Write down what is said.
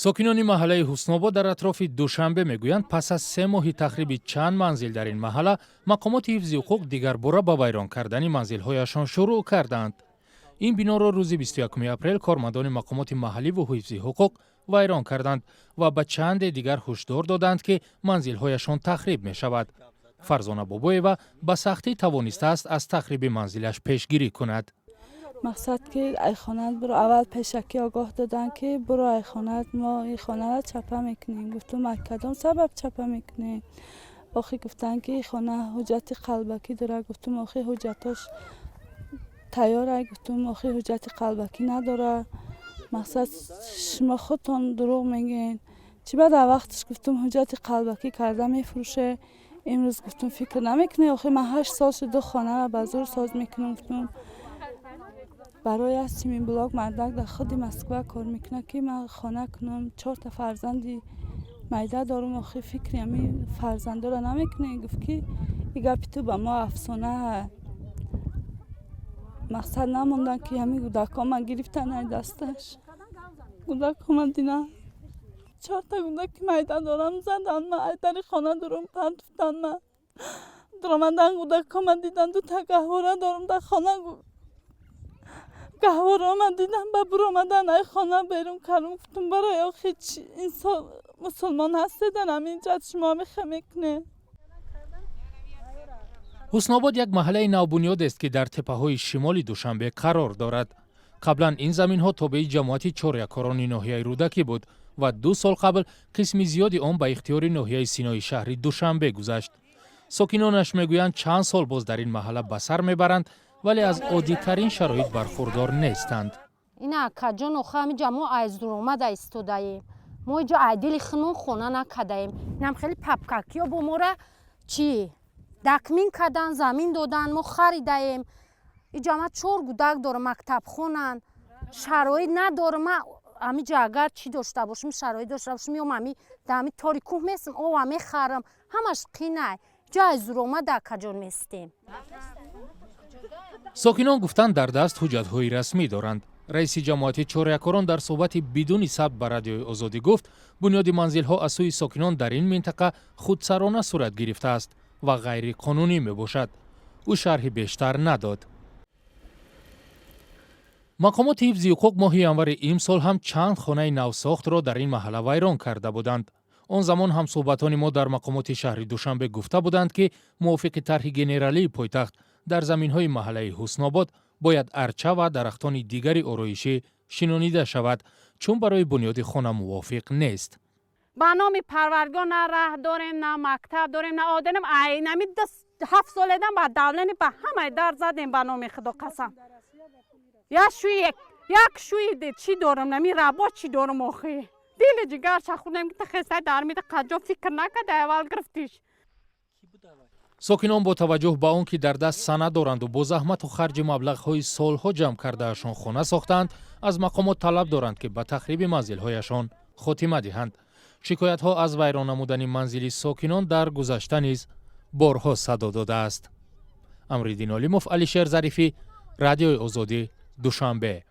Сокинони маҳаллаи Ҳуснобод дар атрофи Душанбе мегӯянд, пас аз 3 моҳи тахриби чанд манзил дар ин маҳалла, мақомоти ҳифзи ҳуқуқ дигарбора ба вайрон кардани манзилҳояшон шурӯъ кардаанд. Ин биноро рӯзи 21 апрел кормандони мақомоти маҳалливу ҳифзи ҳуқуқ вайрон карданд ва ба чанде дигар ҳушдор доданд, ки манзилҳояшон тахриб мешавад. Фарзона Бобоева ба сахтӣ тавонистааст аз тахриби манзилаш пешгирӣ кунад. Мақсад ки ай хонаат биро. Аввал пешакӣ огоҳ доданд, ки биро ай хонаат, мо ин хонаро чапа мекунем. Гуфтум: «Ай кадом сабаб чапа мекунем?» Охи гуфтанд, ки ин хона ҳуҷҷати қалбакӣ дорад. Гуфтум: «Охи ҳуҷҷатош тайёрай». Гуфтум: «Охи ҳуҷҷати қалбакӣ надорад, мақсад шумо худтон дурӯғ мегӯед. Чӣ ба дар вақташ, гуфтум, ҳуҷҷати қалбакӣ карда мефурӯше? Имрӯз, гуфтум, фикр намекунед? Охи ман 8 сол шуд, ду хонаро ба зӯр соз мекунам». Гуфтум, барои аз симин-блок мардак дар худи Москва кор мекунад, ки ман хона кунам. Чорта фарзанди майда дорум. Охи фикри ҳамин фарзандоро намекунед? Гуфт, ки и гапи ту ба мо афсона. Мақсад намонданд, ки ҳамин кӯдакҳо ман гирифтан ай дасташ. Кӯдакҳо ман динам, чорта кӯдаки майда дорам. Задан ма, ай дари хона дурум партуфтан. Ма дуромадан, кӯдакҳо ма дидан. Дута гаҳвора дорум дар хона. Гаҳвора ма дидам, ба буромадан ай хона берун кардум. Гуфтум: «Барои охи чи инсон мусулмон ҳастед, дар ҳамин ҷат шумо мехе мекунед?» Ҳуснобод як маҳаллаи навбунёдест, ки дар теппаҳои шимоли Душанбе қарор дорад. Қаблан ин заминҳо тобеи ҷамоати чорякорони ноҳияи Рӯдакӣ буд ва 2 сол қабл қисми зиёди он ба ихтиёри ноҳияи Синои шаҳри Душанбе гузашт. Сокинонаш мегӯянд, чанд сол боз дар ин маҳалла ба сар мебаранд, вале аз оддитарин шароит бархурдор нестанд. Ина, акаҷон, охи ҳамиҷа мо аз дуромада истодаем. Мо иҷо ай дили хунун хона накардаем. Инам хеле папкакиё бо мора чӣ дакмин кардан, замин додан, мо харидаем. Иҷа ма чор гудак дорам, мактабхонанд, шароит надорам. Ма ҳамиҷа агар чӣ дошта бошам, шароит дошта бошам, меом ами да ҳами тори кӯҳ месм, ова мехарам. Ҳамаш қинай. Иҷа аз дуромада, акаҷон, местем. Сокинон гуфтанд, дар даст ҳуҷҷатҳои расмӣ доранд. Раиси ҷамоати чорякорон дар суҳбати бидуни сабт ба Радиои Озодӣ гуфт, бунёди манзилҳо аз сӯи сокинон дар ин минтақа худсарона сурат гирифтааст ва ғайриқонунӣ мебошад. Ӯ шарҳи бештар надод. Мақомоти ҳифзи ҳуқуқ моҳи январи имсол ҳам чанд хонаи навсохтро дар ин маҳалла вайрон карда буданд. Он замон ҳамсӯҳбатони мо дар мақомоти шаҳри Душанбе гуфта буданд, ки мувофиқи тарҳи генералии пойтахт дар заминҳои маҳаллаи Ҳуснобод бояд арча ва дарахтони дигари ороишӣ шинонида шавад, чун барои бунёди хона мувофиқ нест. Ба номи Парвардигор, на раҳ дорем, на мактаб дорем, на одерем. Айнами 7 соледам ба давлени ба ҳамаи дар задем. Ба номи Худо қасам, як шӯи, як шӯи чӣ дорам, нами рабо чӣ дорам. Охи дили ҷигарша хӯрдем, ки хесай дармида қаҷо фикр накарда, аввал гирифтиш. Сокинон бо таваҷҷӯҳ ба он ки дар даст санад доранду бо заҳмату харҷи маблағҳои солҳо ҷамъ кардаашон хона сохтаанд, аз мақомот талаб доранд, ки ба тахриби манзилҳояшон хотима диҳанд. Шикоятҳо аз вайрон намудани манзили сокинон дар гузашта низ борҳо садо додааст. Амриддин Олимов, Алишер Зарифӣ, Радиои Озодӣ, Душанбе.